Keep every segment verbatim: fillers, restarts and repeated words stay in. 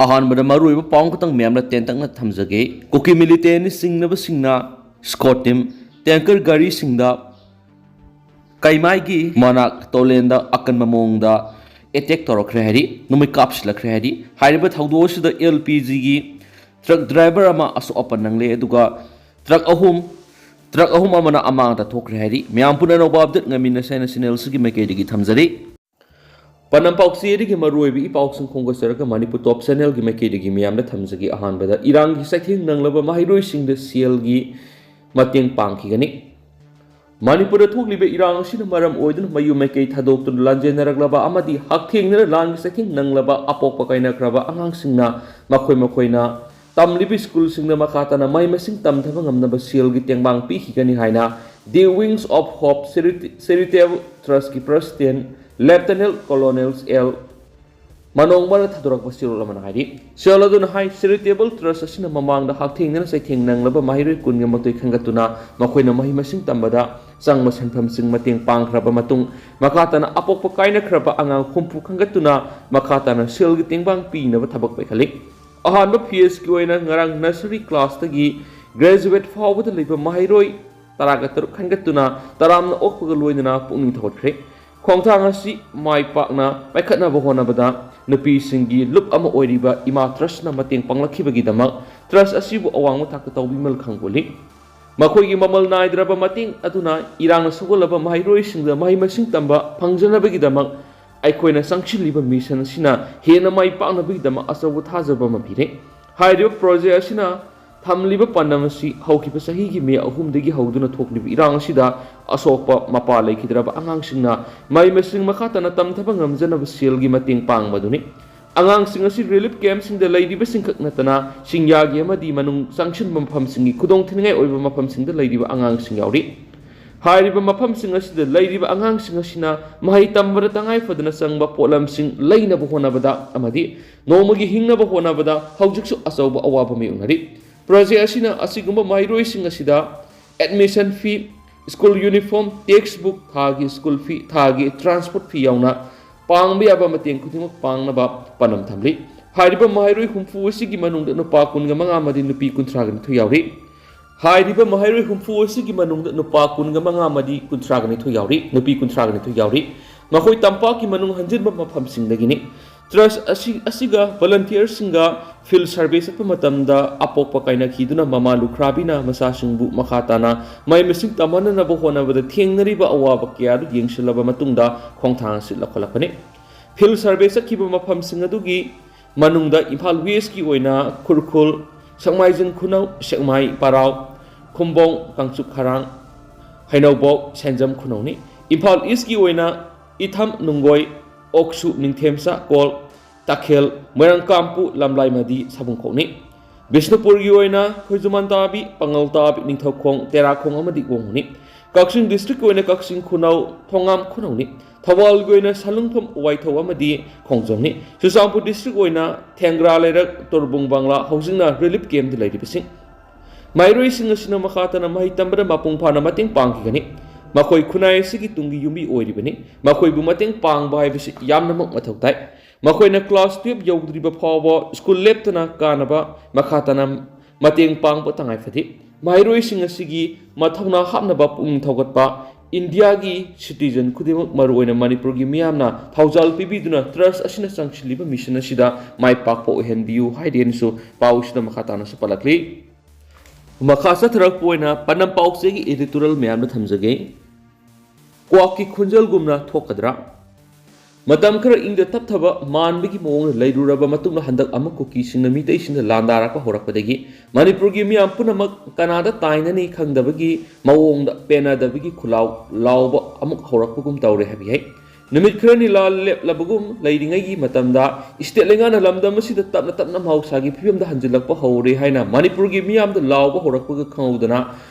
ꯑꯍꯥꯟꯕꯗ ꯃꯔꯨꯑꯣꯏꯕ ꯄꯥꯎ ꯈꯛꯇꯪ ꯃꯌꯥꯝꯅ ꯇꯦꯟꯇꯛꯅ ꯊꯝꯖꯒꯦ꯫ ꯀꯨꯀꯤ ꯃꯤꯂꯤꯇꯦꯟꯅ ꯆꯤꯡꯅꯕꯁꯤꯡꯅ ꯁ꯭ꯀꯣꯠ ꯇꯤꯝ ꯇꯦꯡꯀꯔ ꯒꯥꯔꯤꯁꯤꯡꯗ ꯀꯩꯃꯥꯏꯒꯤ ꯃꯅꯥꯛ ꯇꯣꯂꯦꯟꯗ ꯑꯀꯟꯕ ꯃꯑꯣꯡꯗ ꯑꯦꯇꯦꯛ ꯇꯧꯔꯛꯈ꯭ꯔꯦ ꯍꯥꯏꯔꯤ, ꯅꯣꯡꯃꯩ ꯀꯥꯞꯁꯤꯜꯂꯛꯈ꯭ꯔꯦ ꯍꯥꯏꯔꯤ꯫ ꯍꯥꯏꯔꯤꯕ ꯊꯧꯗꯣꯛ ꯑꯁꯤꯗ ꯑꯦꯜ ꯄꯤ ꯖꯤꯒꯤ ꯇ꯭ꯔꯛ ꯗ꯭ꯔꯥꯏꯚꯔ ꯑꯃ ꯑꯁꯣꯛ ꯑꯄꯟ ꯅꯪꯂꯦ, ꯑꯗꯨꯒ ꯇ꯭ꯔꯛ ꯑꯍꯨꯝ ꯇ꯭ꯔꯛ ꯑꯍꯨꯝ ꯑꯃꯅ ꯑꯃꯥꯡ ꯑꯇꯥ ꯊꯣꯛꯈ꯭ꯔꯦ ꯍꯥꯏꯔꯤ꯫ ꯃꯌꯥꯝ ꯄꯨꯝꯅ ꯑꯅꯧꯕ ꯑꯞꯗꯦꯠ ꯉꯝꯃꯤꯟꯅꯁꯦ ꯍꯥꯏꯅ ꯆꯦꯅꯦꯜꯁꯤꯒꯤ ꯃꯥꯏꯀꯩꯗꯒꯤ ꯊꯝꯖꯔꯤ꯫ ꯄꯅꯝ ꯄꯥꯎꯆꯦꯗꯒꯤ ꯃꯔꯨꯑꯣꯏꯕ ꯏ ꯄꯥꯎꯁꯤꯡ ꯈꯣꯝꯒꯠꯆꯔꯒ ꯃꯅꯤꯄꯨꯔ ꯇꯣꯞ ꯆꯦꯅꯦꯜꯒꯤ ꯃꯥꯏꯀꯩꯗꯒꯤ ꯃꯤꯌꯥꯝꯗ ꯊꯝꯖꯒꯦ꯫ ꯑꯍꯥꯟꯕꯗ, ꯏꯔꯥꯡꯒꯤ ꯆꯩꯊꯦꯡ ꯅꯪꯂꯕ ꯃꯍꯩꯔꯣꯏꯁꯤꯡꯗ ꯁꯦꯜꯒꯤ ꯃꯇꯦꯡ ꯄꯥꯡꯈꯤꯒꯅꯤ꯫ ꯃꯅꯤꯄꯨꯔꯗ ꯊꯣꯛꯂꯤꯕ ꯏꯔꯥꯡ ꯑꯁꯤꯅ ꯃꯔꯝ ꯑꯣꯏꯗꯨꯅ ꯃꯌꯨꯝ ꯃꯥꯏꯀꯩ ꯊꯥꯗꯣꯛꯇꯨꯅ ꯂꯥꯟꯖꯦꯟꯅꯔꯛꯂꯕ ꯑꯃꯗꯤ ꯍꯛꯊꯦꯡꯅꯅ ꯂꯥꯟꯒꯤ ꯆꯩꯊꯦꯡ ꯅꯪꯂꯕ ꯑꯄꯣꯛꯄ ꯀꯥꯏꯅꯈ꯭ꯔꯕ ꯑꯉꯥꯡꯁꯤꯡꯅ ꯃꯈꯣꯏ ꯃꯈꯣꯏꯅ ꯇꯝꯂꯤꯕ ꯁ꯭ꯀꯨꯜꯁꯤꯡꯗ ꯃꯈꯥ ꯇꯥꯅ ꯃꯍꯩ ꯃꯁꯤꯡ ꯇꯝꯊꯕ ꯉꯝꯅꯕ ꯁꯦꯜꯒꯤ ꯇꯦꯡꯕꯥꯡ ꯄꯤꯈꯤꯒꯅꯤ ꯍꯥꯏꯅ The Wings of Hope Charity-, Charitable Trustꯀꯤ ꯄ꯭ꯔꯁꯤꯗꯦꯟ ꯂꯦꯐꯇꯅꯦꯟ ꯀꯣꯂꯣꯅꯦꯜ ꯑꯦꯜ ꯃꯅꯣꯡꯃꯅ ꯊꯥꯗꯣꯔꯛꯄ ꯆꯦꯔꯣꯜ ꯑꯃꯅ ꯍꯥꯏꯔꯤ꯫ ꯆꯦꯔꯣꯜ ꯑꯗꯨꯅ ꯍꯥꯏ, ꯆꯦꯔꯤꯇꯦꯕꯜ ꯇ꯭ꯔꯁ ꯑꯁꯤꯅ ꯃꯃꯥꯡꯗ ꯍꯛꯊꯦꯡꯅꯅ ꯆꯩꯊꯦꯡ ꯅꯪꯂꯕ ꯃꯍꯩꯔꯣꯏ ꯀꯨꯟꯒ ꯃꯥꯊꯣꯏ ꯈꯟꯒꯠꯇꯨꯅ ꯃꯈꯣꯏꯅ ꯃꯍꯩ ꯃꯁꯤꯡ ꯇꯝꯕꯗ ꯆꯪꯕ ꯁꯦꯟꯐꯝꯁꯤꯡ ꯃꯇꯦꯡ ꯄꯥꯡꯈ꯭ꯔꯕ ꯃꯇꯨꯡ, ꯃꯈꯥ ꯇꯥꯅ ꯑꯄꯣꯛꯄ ꯀꯥꯏꯅꯈ꯭ꯔꯕ ꯑꯉꯥꯡ ꯍꯨꯝꯐꯨ ꯈꯟꯒꯠꯇꯨꯅ ꯃꯈꯥ ꯇꯥꯅ ꯁꯦꯜꯒꯤ ꯇꯦꯡꯕꯥꯡ ꯄꯤꯅꯕ ꯊꯕꯛ ꯄꯥꯏꯈꯠꯂꯤ꯫ ꯑꯍꯥꯟꯕ ꯐꯦꯖꯀꯤ ꯑꯣꯏꯅ ꯉꯔꯥꯡ ꯅꯔꯁꯔꯤ ꯀ꯭ꯂꯥꯁꯇꯒꯤ ꯒ꯭ꯔꯦꯖꯨꯋꯦꯠ ꯐꯥꯎꯕꯗ ꯂꯩꯕ ꯃꯍꯩꯔꯣꯏ ꯇꯔꯥꯒ ꯇꯔꯨꯛ ꯈꯟꯒꯠꯇꯨꯅ ꯇꯔꯥꯝꯅ ꯑꯣꯛꯄꯒ ꯂꯣꯏꯅꯅ ꯄꯨꯛꯅꯤꯡ ꯊꯧꯒꯠꯈ꯭ꯔꯦ꯫ ꯈꯣꯡꯊꯥꯡ ꯑꯁꯤ ꯃꯥꯏ ꯄꯥꯛꯅ ꯄꯥꯏꯈꯠꯅꯕ ꯍꯣꯠꯅꯕꯗ ꯅꯨꯄꯤꯁꯤꯡꯒꯤ ꯂꯨꯞ ꯑꯃ ꯑꯣꯏꯔꯤꯕ ꯏꯃꯥ ꯇ꯭ꯔꯁꯅ ꯃꯇꯦꯡ ꯄꯥꯡꯂꯛꯈꯤꯕꯒꯤꯗꯃꯛ ꯇ꯭ꯔꯁ ꯑꯁꯤꯕꯨ ꯑꯋꯥꯡꯕ ꯊꯥꯛꯇ ꯇꯧꯕꯤꯃꯜ ꯈꯪꯒꯣꯜꯂꯤ꯫ ꯃꯈꯣꯏꯒꯤ ꯃꯃꯜ ꯅꯥꯏꯗ꯭ꯔꯕ ꯃꯇꯦꯡ ꯑꯗꯨꯅ ꯏꯔꯥꯡꯅ ꯁꯣꯛꯍꯜꯂꯕ ꯃꯍꯩꯔꯣꯏꯁꯤꯡꯗ ꯃꯍꯩ ꯃꯁꯤꯡ ꯇꯝꯕ ꯐꯪꯖꯅꯕꯒꯤꯗꯃꯛ ꯑꯩꯈꯣꯏꯅ ꯆꯪꯁꯤꯜꯂꯤꯕ ꯃꯤꯁꯟ ꯑꯁꯤꯅ ꯍꯦꯟꯅ ꯃꯥꯏ ꯄꯥꯛꯅꯕꯒꯤꯗꯃꯛ ꯑꯆꯧꯕ ꯊꯥꯖꯕ ꯑꯃ ꯄꯤꯔꯦ꯫ ꯍꯥꯏꯔꯤꯕ ꯄ꯭ꯔꯣꯖꯦꯛ ꯑꯁꯤꯅ ꯊꯝꯂꯤꯕ ꯄꯥꯟꯗꯝ ꯑꯁꯤ ꯍꯧꯈꯤꯕ ꯆꯍꯤꯒꯤ ꯃꯦ ꯑꯍꯨꯝꯗꯒꯤ ꯍꯧꯗꯨꯅ ꯊꯣꯛꯂꯤꯕ ꯏꯔꯥꯡ ꯑꯁꯤꯗ ꯑꯁꯣꯛꯄ ꯃꯄꯥ ꯂꯩꯈꯤꯗ꯭ꯔꯕ ꯑꯉꯥꯡꯁꯤꯡꯅ ꯃꯍꯩ ꯃꯁꯤꯡ ꯃꯈꯥ ꯇꯥꯅ ꯇꯝꯊꯕ ꯉꯝꯖꯅꯕ ꯁꯦꯜꯒꯤ ꯃꯇꯦꯡ ꯄꯥꯡꯕꯗꯨꯅꯤ꯫ ꯑꯉꯥꯡꯁꯤꯡ ꯑꯁꯤ ꯔꯤꯂꯤꯐ ꯀꯦꯝꯞꯁꯤꯡꯗ ꯂꯩꯔꯤꯕꯁꯤꯡꯈꯛ ꯅꯠꯇꯅ ꯆꯤꯡꯌꯥꯒꯤ ꯑꯃꯗꯤ ꯃꯅꯨꯡ ꯆꯪꯁꯤꯟꯕ ꯃꯐꯝꯁꯤꯡꯒꯤ ꯈꯨꯗꯣꯡꯊꯤꯅꯤꯡꯉꯥꯏ ꯑꯣꯏꯕ ꯃꯐꯝꯁꯤꯡꯗ ꯂꯩꯔꯤꯕ ꯑꯉꯥꯡꯁꯤꯡ ꯌꯥꯎꯔꯤ꯫ ꯍꯥꯏꯔꯤꯕ ꯃꯐꯝꯁꯤꯡ ꯑꯁꯤꯗ ꯂꯩꯔꯤꯕ ꯑꯉꯥꯡꯁꯤꯡ ꯑꯁꯤꯅ ꯃꯍꯩ ꯇꯝꯕꯗ ꯇꯉꯥꯏ ꯐꯗꯅ ꯆꯪꯕ ꯄꯣꯠꯂꯝꯁꯤꯡ ꯂꯩꯅꯕ ꯍꯣꯠꯅꯕꯗ ꯑꯃꯗꯤ ꯅꯣꯡꯃꯒꯤ ꯍꯤꯡꯅꯕ ꯍꯣꯠꯅꯕꯗ ꯍꯧꯖꯤꯛꯁꯨ ꯑꯆꯧꯕ ꯑꯋꯥꯕ ꯃꯥꯌꯣꯛꯅꯔꯤ꯫ ꯄ꯭ꯔꯣꯖꯦꯛ ꯑꯁꯤꯅ ꯑꯁꯤꯒꯨꯝꯕ ꯃꯍꯩꯔꯣꯏꯁꯤꯡ ꯑꯁꯤꯗ admission fee, school uniform, text book, ꯊꯥꯒꯤ ꯁ꯭ꯀꯨꯜ ꯐꯤ, ꯊꯥꯒꯤ ꯇ꯭ꯔꯥꯟꯁꯄꯣꯔꯠ ꯐꯤ ꯌꯥꯎꯅ ꯄꯥꯡꯕ ꯌꯥꯕ ꯃꯇꯦꯡ ꯈꯨꯗꯤꯡꯃꯛ ꯄꯥꯡꯅꯕ ꯄꯥꯟꯗꯝ ꯊꯝꯂꯤ꯫ ꯍꯥꯏꯔꯤꯕ ꯃꯍꯩꯔꯣꯏ ꯍꯨꯝꯐꯨ ꯑꯁꯤꯒꯤ ꯃꯅꯨꯡꯗ ꯅꯨꯄꯥ ꯀꯨꯟꯒ ꯃꯉꯥ ꯑꯃꯗꯤ ꯅꯨꯄꯤ ꯀꯨꯟꯊ꯭ꯔꯥꯒ ꯅꯤꯊꯣꯏ ꯌꯥꯎꯔꯤ꯫ ꯍꯥꯏꯔꯤꯕ ꯃꯍꯩꯔꯣꯏ ꯍꯨꯝꯐꯨ ꯑꯁꯤꯒꯤ ꯃꯅꯨꯡꯗ ꯅꯨꯄꯥ ꯀꯨꯟꯒ ꯃꯉꯥ ꯑꯃꯗꯤ ꯀꯨꯟꯊ꯭ꯔꯥꯒ ꯅꯤꯊꯣꯏ ꯌꯥꯎꯔꯤ, ꯅꯨꯄꯤ ꯀꯨꯟꯊ꯭ꯔꯥꯒ ꯅꯤꯊꯣꯏ ꯌꯥꯎꯔꯤ꯫ ꯃꯈꯣꯏ ꯇꯝꯄꯥꯛꯀꯤ ꯃꯅꯨꯡ ꯍꯟꯖꯤꯟꯕ ꯃꯐꯝꯁꯤꯡꯗꯒꯤꯅꯤ꯫ ꯇ꯭ꯔꯁ ꯑꯁꯤ, ꯑꯁꯤꯒ ꯚꯣꯂꯟꯇꯤꯌꯔꯁꯤꯡꯒ ꯐꯤꯜꯗ ꯁꯔꯚꯦ ꯆꯠꯄ ꯃꯇꯝꯗ ꯑꯄꯣꯛꯄ ꯀꯥꯏꯅꯈꯤꯗꯨꯅ ꯃꯃꯥ ꯂꯨꯈ꯭ꯔꯥꯕꯤꯅ ꯃꯆꯥꯁꯤꯡꯕꯨ ꯃꯈꯥ ꯇꯥꯅ ꯃꯍꯩ ꯃꯁꯤꯡ ꯇꯝꯍꯟꯅꯅꯕ ꯍꯣꯠꯅꯕꯗ ꯊꯦꯡꯅꯔꯤꯕ ꯑꯋꯥꯕ ꯀꯌꯥ ꯑꯗꯨ ꯌꯦꯡꯁꯤꯜꯂꯕ ꯃꯇꯨꯡꯗ ꯈꯣꯡꯊꯥꯡ ꯑꯁꯤ ꯂꯧꯈꯠꯂꯛꯄꯅꯤ꯫ ꯐꯤꯜꯗ ꯁꯔꯚꯦ ꯆꯠꯈꯤꯕ ꯃꯐꯝꯁꯤꯡ ꯑꯗꯨꯒꯤ ꯃꯅꯨꯡꯗ ꯏꯝꯐꯥꯜ ꯋꯦꯁꯀꯤ ꯑꯣꯏꯅ ꯈꯨꯔꯈꯨꯜ, ꯁꯦꯛꯃꯥꯏꯖꯤꯡ ꯈꯨꯅꯧ, ꯁꯦꯛꯃꯥꯏ, ꯄꯔꯥꯎ, ꯈꯨꯝꯕꯣꯡ, ꯀꯥꯡꯆꯨꯞ ꯈꯔꯥꯡ, ꯍꯩꯅꯧꯕꯣꯛ, ꯁꯦꯟꯖꯝ ꯈꯨꯅꯧꯅꯤ꯫ ꯏꯝꯐꯥꯜ ꯏꯁꯀꯤ ꯑꯣꯏꯅ ꯏꯊꯝ, ꯅꯨꯡꯒꯣꯏ, ꯑꯣꯛꯁꯨ, ꯅꯤꯡꯊꯦꯝꯆꯥ, ꯀꯣꯜ, ꯇꯥꯈꯦꯜ, ꯃꯣꯏꯔꯥꯡꯀꯥꯝꯄꯨ, ꯂꯝꯂꯥꯏꯃꯗꯤ, ꯁꯥꯕꯨꯡꯈꯣꯛꯅꯤ꯫ ꯕꯤꯁꯅꯨꯄꯨꯔꯒꯤ ꯑꯣꯏꯅ ꯈꯣꯏꯖꯨꯃꯥꯟ ꯇꯥꯕꯤ, ꯄꯥꯉꯜ ꯇꯥꯕꯤ, ꯅꯤꯡꯊꯧꯈꯣꯡ, ꯇꯦꯔꯥꯈꯣꯡ ꯑꯃꯗꯤ ꯋꯥꯡꯉꯨꯅꯤ꯫ ꯀꯛꯆꯤꯡ ꯗꯤꯁꯇ꯭ꯔꯤꯛꯀꯤ ꯑꯣꯏꯅ ꯀꯛꯆꯤꯡ ꯈꯨꯅꯧ, ꯊꯣꯉꯥꯝ ꯈꯨꯅꯧꯅꯤ꯫ ꯊꯧꯕꯥꯜꯒꯤ ꯑꯣꯏꯅ ꯁꯂꯨꯡꯐꯝ, ꯋꯥꯏꯊꯧ ꯑꯃꯗꯤ ꯈꯣꯡꯖꯣꯝꯅꯤ꯫ ꯆꯨꯔꯆꯥꯟꯄꯨꯔ ꯗꯤꯁꯇ꯭ꯔꯤꯛ ꯑꯣꯏꯅ ꯊꯦꯡꯒ꯭ꯔꯥ ꯂꯩꯔꯛ, ꯇꯣꯔꯕꯨꯡ ꯕꯪꯂꯥ, ꯍꯧꯖꯤꯛꯅ ꯔꯤꯂꯤꯐ ꯀꯦꯝꯞꯇ ꯂꯩꯔꯤꯕꯁꯤꯡ꯫ ꯃꯍꯩꯔꯣꯏꯁꯤꯡ ꯑꯁꯤꯅ ꯃꯈꯥ ꯇꯥꯅ ꯃꯍꯩ ꯇꯝꯕꯗ ꯃꯄꯨꯡ ꯐꯥꯅ ꯃꯇꯦꯡ ꯄꯥꯡꯈꯤꯒꯅꯤ꯫ ꯃꯈꯣꯏ ꯈꯨꯟꯅꯥꯏ ꯑꯁꯤꯒꯤ ꯇꯨꯡꯒꯤ ꯌꯨꯝꯕꯤ ꯑꯣꯏꯔꯤꯕꯅꯤ꯫ ꯃꯈꯣꯏꯕꯨ ꯃꯇꯦꯡ ꯄꯥꯡꯕ ꯍꯥꯏꯕꯁꯤ ꯌꯥꯝꯅꯃꯛ ꯃꯊꯧ ꯇꯥꯏ꯫ ꯃꯈꯣꯏꯅ ꯀ꯭ꯂꯥꯁ ꯇꯨꯌꯦꯜꯞ ꯌꯧꯗ꯭ꯔꯤꯕ ꯐꯥꯎꯕ ꯁ꯭ꯀꯨꯜ ꯂꯦꯞꯇꯅ ꯀꯥꯅꯕ ꯃꯈꯥ ꯇꯥꯅ ꯃꯇꯦꯡ ꯄꯥꯡꯕ ꯇꯉꯥꯏ ꯐꯗꯦ꯫ ꯃꯍꯩꯔꯣꯏꯁꯤꯡ ꯑꯁꯤꯒꯤ ꯃꯊꯧꯅꯥ ꯍꯥꯞꯅꯕ ꯄꯨꯛꯅꯤꯡ ꯊꯧꯒꯠꯄ ꯏꯟꯗꯤꯌꯥꯒꯤ ꯁꯤꯇꯤꯖꯟ ꯈꯨꯗꯤꯡꯃꯛ, ꯃꯔꯨꯑꯣꯏꯅ ꯃꯅꯤꯄꯨꯔꯒꯤ ꯃꯤꯌꯥꯝꯅ ꯊꯧꯖꯥꯜ ꯄꯤꯕꯤꯗꯨꯅ ꯇ꯭ꯔꯁ ꯑꯁꯤꯅ ꯆꯪꯁꯤꯜꯂꯤꯕ ꯃꯤꯁꯟ ꯑꯁꯤꯗ ꯃꯥꯏ ꯄꯥꯛꯄ ꯑꯣꯏꯍꯟꯕꯤꯌꯨ ꯍꯥꯏꯗꯦꯅꯁꯨ ꯄꯥꯎꯁꯤꯗ ꯃꯈꯥ ꯇꯥꯅꯁꯨ ꯄꯜꯂꯛꯂꯤ꯫ ꯃꯈꯥ ꯆꯠꯊꯔꯛꯄ ꯑꯣꯏꯅ ꯄꯥꯟꯗꯝ ꯄꯥꯎꯆꯦꯒꯤ editorial ꯃꯌꯥꯝꯗ ꯊꯝꯖꯒꯦ꯫ ꯀ꯭ꯋꯥꯛꯀꯤ ꯈꯣꯟꯖꯦꯜꯒꯨꯝꯅ ꯊꯣꯛꯀꯗ꯭ꯔꯥ? ꯃꯇꯝ ꯈꯔ ꯏꯪꯗ ꯇꯞꯊꯕ ꯃꯥꯟꯕꯒꯤ ꯃꯑꯣꯡꯗ ꯂꯩꯔꯨꯔꯕ ꯃꯇꯨꯡꯗ, ꯍꯟꯗꯛ ꯑꯃꯨꯛ ꯀꯨꯀꯤꯁꯤꯡꯅ ꯃꯤꯇꯩꯁꯤꯡꯗ ꯂꯥꯟꯗꯥꯔꯛꯄ ꯍꯧꯔꯛꯄꯗꯒꯤ ꯃꯅꯤꯄꯨꯔꯒꯤ ꯃꯤꯌꯥꯝ ꯄꯨꯝꯅꯃꯛ ꯀꯅꯥꯗ ꯇꯥꯏꯅꯅꯤ ꯈꯪꯗꯕꯒꯤ ꯃꯑꯣꯡꯗ ꯄꯦꯟꯅꯗꯕꯒꯤ ꯈꯨꯜꯂꯥꯎ ꯂꯥꯎꯕ ꯑꯃꯨꯛ ꯍꯧꯔꯛꯄꯒꯨꯝ ꯇꯧꯔꯦ ꯍꯥꯏꯕ ꯌꯥꯏ꯫ ꯅꯨꯃꯤꯠ ꯈꯔꯅꯤ ꯂꯥꯟ ꯂꯦꯞꯂꯕꯒꯨꯝ ꯂꯩꯔꯤꯉꯩꯒꯤ ꯃꯇꯝꯗ, ꯏꯁꯇꯦꯠ ꯂꯩꯉꯥꯛꯅ ꯂꯝꯗꯝ ꯑꯁꯤꯗ ꯇꯞꯅ ꯇꯞꯅ ꯃꯍꯧꯁꯥꯒꯤ ꯐꯤꯕꯝꯗ ꯍꯟꯖꯤꯜꯂꯛꯄ ꯍꯧꯔꯦ ꯍꯥꯏꯅ ꯃꯅꯤꯄꯨꯔꯒꯤ ꯃꯤꯌꯥꯝꯗ ꯂꯥꯎꯕ ꯍꯧꯔꯛꯄꯒ ꯈꯪꯍꯧꯗꯅ,